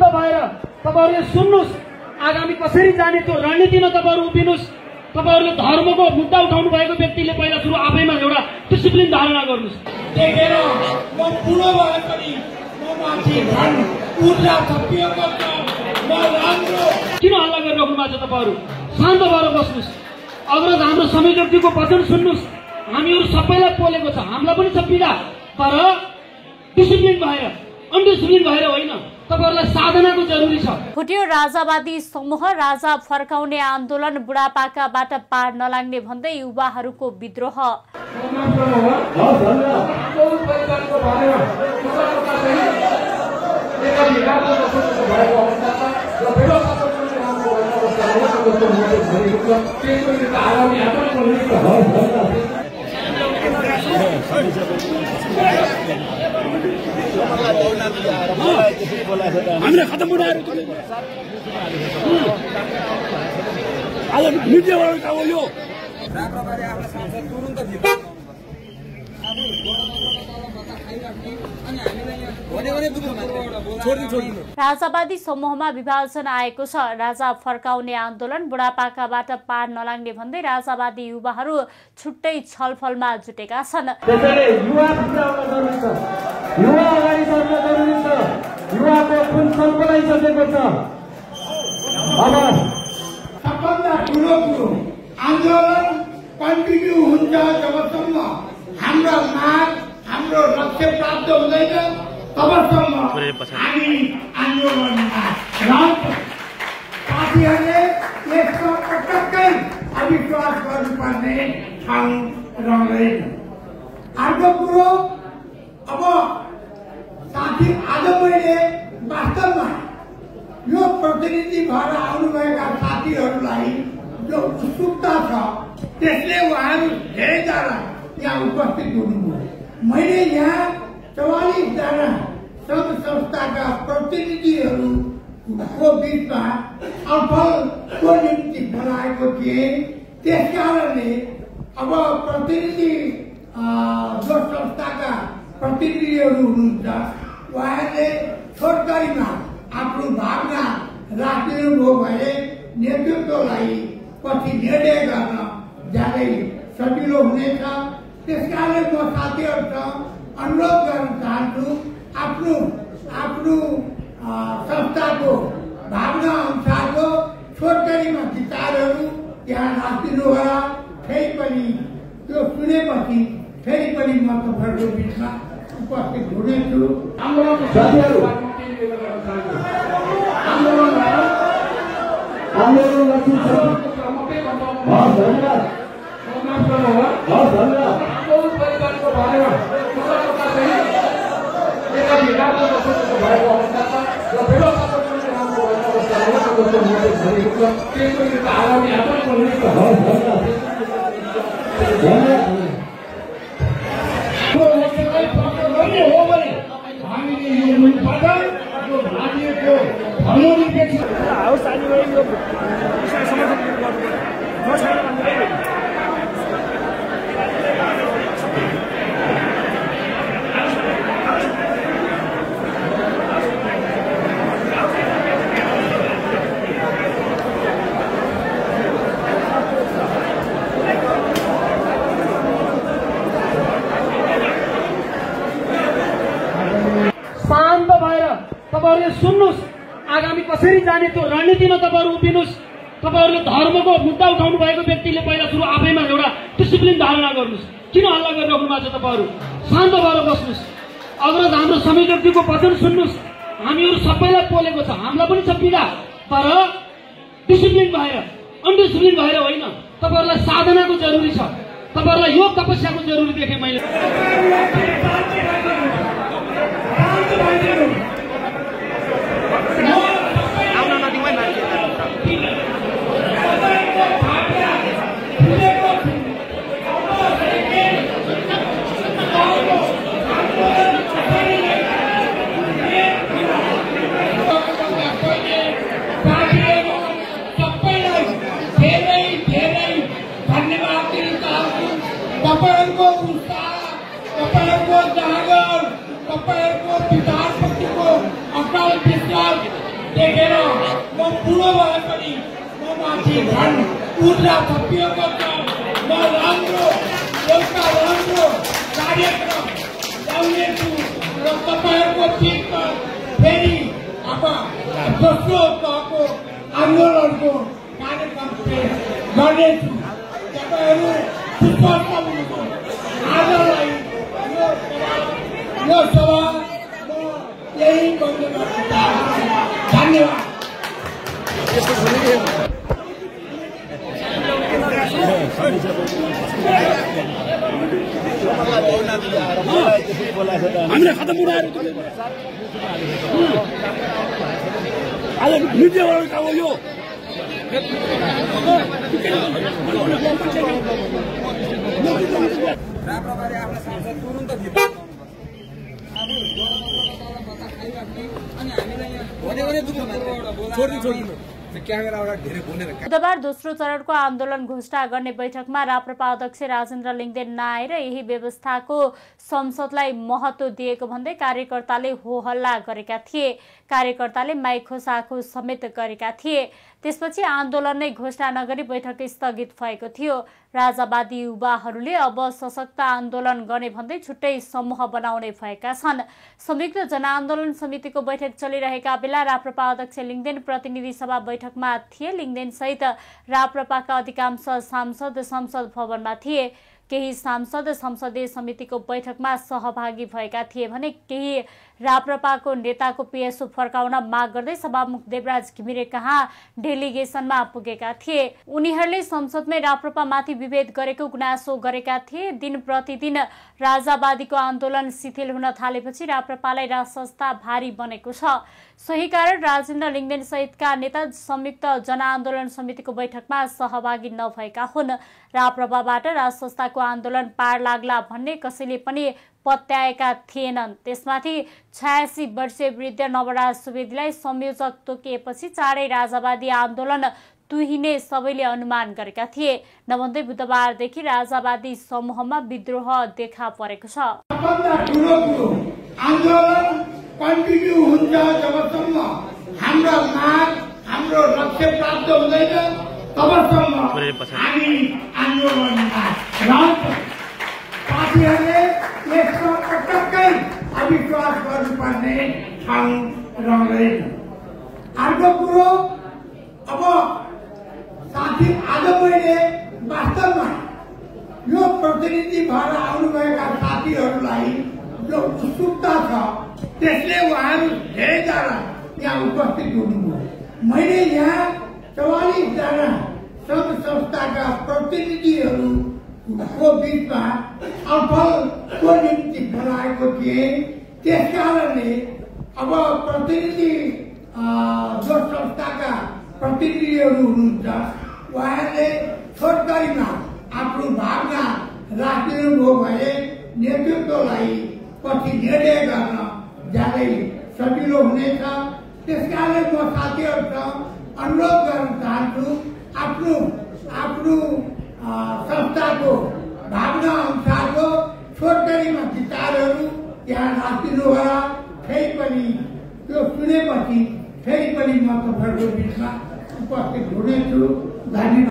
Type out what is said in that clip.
शान्त भएर तपाईहरुले सुन्नुस्। आगामी कसरी जाने त्यो रणनीतिमा तपाईहरु उभिनुस्। तपाईहरुले धर्मको मुद्दा उठाउनु भएको व्यक्तिले पहिला सुरु आफैमा एउटा डिसिप्लिन धारणा गर्नुस्। देखेर म बुढो भए पनि म माथि धन ऊर्जा थपिएको छ। म राम्रो किन हल्ला गरिराख्नु भएको छ? तपाईहरु शान्त भएर बस्नुस्। अग्रज हाम्रो संयोजकजीको वचन सुन्नुस्। हामीहरु सबैलाई पोलेको छ, हामीलाई पनि छ पीडा, तर डिसिप्लिन भएर अनडिसिप्लिन भएर होइन। तपाईहरुलाई साधनाको जरुरी छ। फुट्यो राजावादी समूह। राजा फर्काउने आन्दोलन बुढापाकाबाट पार नलाग्ने भन्दै युवाहरूको विद्रोह। हामीले खतम बनाएर आज मिडियाबाट काम हो यो। राजावादी समूहमा विभाजन आएको छ। राजा फर्काउने आन्दोलन बुढापाकाबाट पार नलाग्ने भन्दै राजावादी युवाहरू छुट्टै छलफलमा जुटेका छन्। त्यसैले युवा भित्र आउन जरुरी छ, युवा अगाडि बढ्न जरुरी छ। युवाको खुन सल्पलाइसकेको छ। अब सबभन्दा ठुलो कुरो आन्दोलन कन्टिन्यू हुन्छ जबसम्म हाम्रो माग हाम्रो लक्ष्य प्राप्त हुँदैन तबसम्म हामी आन्दोलनमा रहन्छौँ। साथीहरूले यसमा पटक्कै अविश्वास गर्नुपर्ने ठाउँ रहँदैन। अर्को कुरो अब साथी आज मैले वास्तवमा यो प्रतिनिधि भएर आउनुभएका साथीहरूलाई जो उत्सुकता छ त्यसले उहाँहरू धेरैजना यहाँ उपस्थित हुनुभयो। मैले यहाँ 44 जना सङ्घ संस्थाका प्रतिनिधिहरूको बिचमा छलफलको निम्ति बनाएको थिएँ। त्यसकारणले अब प्रतिनिधि जो संस्थाका प्रतिनिधिहरू हुनुहुन्छ उहाँहरूले छोटकरीमा आफ्नो भावना राखिदिनुभयो भने नेतृत्वलाई पछि निर्णय गर्न ज्यादै सजिलो हुनेछ। त्यसकारणले म साथीहरूसँग अनुरोध गर्न चाहन्छु आफ्नो आफ्नो संस्थाको भावना अनुसारको छोटकरीमा विचारहरू यहाँ राखिदिनु होला। फेरि पनि त्यो सुनेपछि फेरि पनि म तपाईँहरूको बिचमा उपस्थित हुनेछु। शान्त भएर तपाईहरुले सुन्नुस्। आगामी कसरी जाने त्यो रणनीतिमा तपाईहरु उभिनुस्। तपाईहरुले धर्मको मुद्दा उठाउनु भएको व्यक्तिले पहिला सुरु आफैमा एउटा डिसिप्लिन धारणा गर्नुस्। किन हल्ला गरिराख्नु भएको छ? तपाईहरु शान्त भएर बस्नुस्। अग्रज हाम्रो संयोजकजीको वचन सुन्नुस्। हामीहरु सबैलाई पोलेको छ, हामीलाई पनि छ पीडा, तर डिसिप्लिन भएर अनडिसिप्लिन भएर होइन। तपाईहरुलाई साधनाको जरुरी छ। तपाईहरुलाई योग तपस्याको जरुरी देखे मैले। तपाईँहरूको उत्साह, तपाईँहरूको जागर, तपाईँहरूको विचारप्रतिको अटल विश्वास देखेर म बुढो भए पनि म माथि झन् ऊर्जा थपिएको छ। म राम्रो एउटा राम्रो कार्यक्रम ल्याउनेछु र तपाईँहरूको बिचमा फेरि अब दोस्रो तहको आन्दोलनको कार्यक्रम पेश गर्नेछु। तपाईँहरू सुस्वस्थ हुनुहुन्छ। आजलाई यो सभा म यही बन्द गर्न चाहन्छु। धन्यवाद। हामीले खतम उडाएर आज मिडियावाला काम हो यो। बुधबार दोस्रो चरणको आन्दोलन घोषणा गर्ने बैठकमा राप्रपा अध्यक्ष राजेन्द्र लिङदेन नआएर यही व्यवस्थाको संसदलाई महत्त्व दिएको भन्दै कार्यकर्ताले हो हल्ला गरेका थिए। कार्यकर्ताले माइक खोसाखो समेत गरेका थिए। त्यसपछि आन्दोलन नै घोषणा नगरी बैठक स्थगित भएको थियो। राजावादी युवाहरूले अब सशक्त आन्दोलन गर्ने भन्दै छुट्टै समूह बनाउने भएका छन्। संयुक्त जनआन्दोलन समितिको बैठक चलिरहेका बेला राप्रपा अध्यक्ष लिङदेन प्रतिनिधि सभा बैठकमा थिए। लिङदेन सहित राप्रपाका अधिकांश सांसद संसद भवनमा थिए। केही सांसद संसदीय समितिको बैठकमा सहभागी भएका थिए भने केही राप्रपाको नेताको पिएसओ फर्काउन माग गर्दै सभामुख देवराज घिमिरे कहाँ डेलिगेसनमा पुगेका थिए। उनीहरूले संसदमै राप्रपामाथि विभेद गरेको गुनासो गरेका थिए। दिन प्रतिदिन राजावादीको आन्दोलन शिथिल हुन थालेपछि राप्रपालाई राजसंस्था भारी बनेको छ। सोही कारण राजेन्द्र लिङदेन सहितका नेता संयुक्त जनआन्दोलन समितिको बैठकमा सहभागी नभएका हुन्। राप्रपाबाट राजसंस्थाको आन्दोलन पार लाग्ला भन्ने कसैले पनि पत्याएका थिएनन्। त्यसमाथि 86 वर्षीय वृद्ध नवराज सुवेदीलाई संयोजक तोकिएपछि चाँडै राजावादी आन्दोलन तुहिने सबैले अनुमान गरेका थिए। नभन्दै बुधबारदेखि राजावादी समूहमा विद्रोह देखा परेको छ। आन्दोलन कन्टिन्यू हुन्छ जबसम्म हाम्रो माग हाम्रो लक्ष्य प्राप्त हुँदैन तबसम्म हामी आन्दोलनमा रहन्छौँ। पार्टीहरूले यसमा पटक्कै अविश्वास गर्नुपर्ने ठाउँ रहँदैन। अर्को कुरो, अब साथी आज मैले वास्तवमा यो प्रतिनिधि भएर आउनुभएका साथीहरूलाई जो उत्सुकता छ त्यसले उहाँहरू धेरैजना यहाँ उपस्थित हुनुभयो। मैले यहाँ 44 जना सङ्घ संस्थाका प्रतिनिधिहरूको बिचमा छलफलको निम्ति बनाएको थिएँ। त्यसकारणले अब प्रतिनिधि जो संस्थाका प्रतिनिधिहरू हुनुहुन्छ उहाँहरूले छोटकरीमा आफ्नो भावना राखिदिनुभयो भने नेतृत्वलाई पछि निर्णय गर्न ज्यादै सजिलो हुनेछ। त्यसकारणले म साथीहरूसँग अनुरोध गर्न चाहन्छु, आफ्नो आफ्नो संस्थाको भावना अनुसारको छोटकरीमा विचारहरू यहाँ राखिदिनु होला। फेरि पनि त्यो सुनेपछि फेरि पनि म तपाईँहरूको बिचमा उपस्थित हुनेछु। धन्यवाद।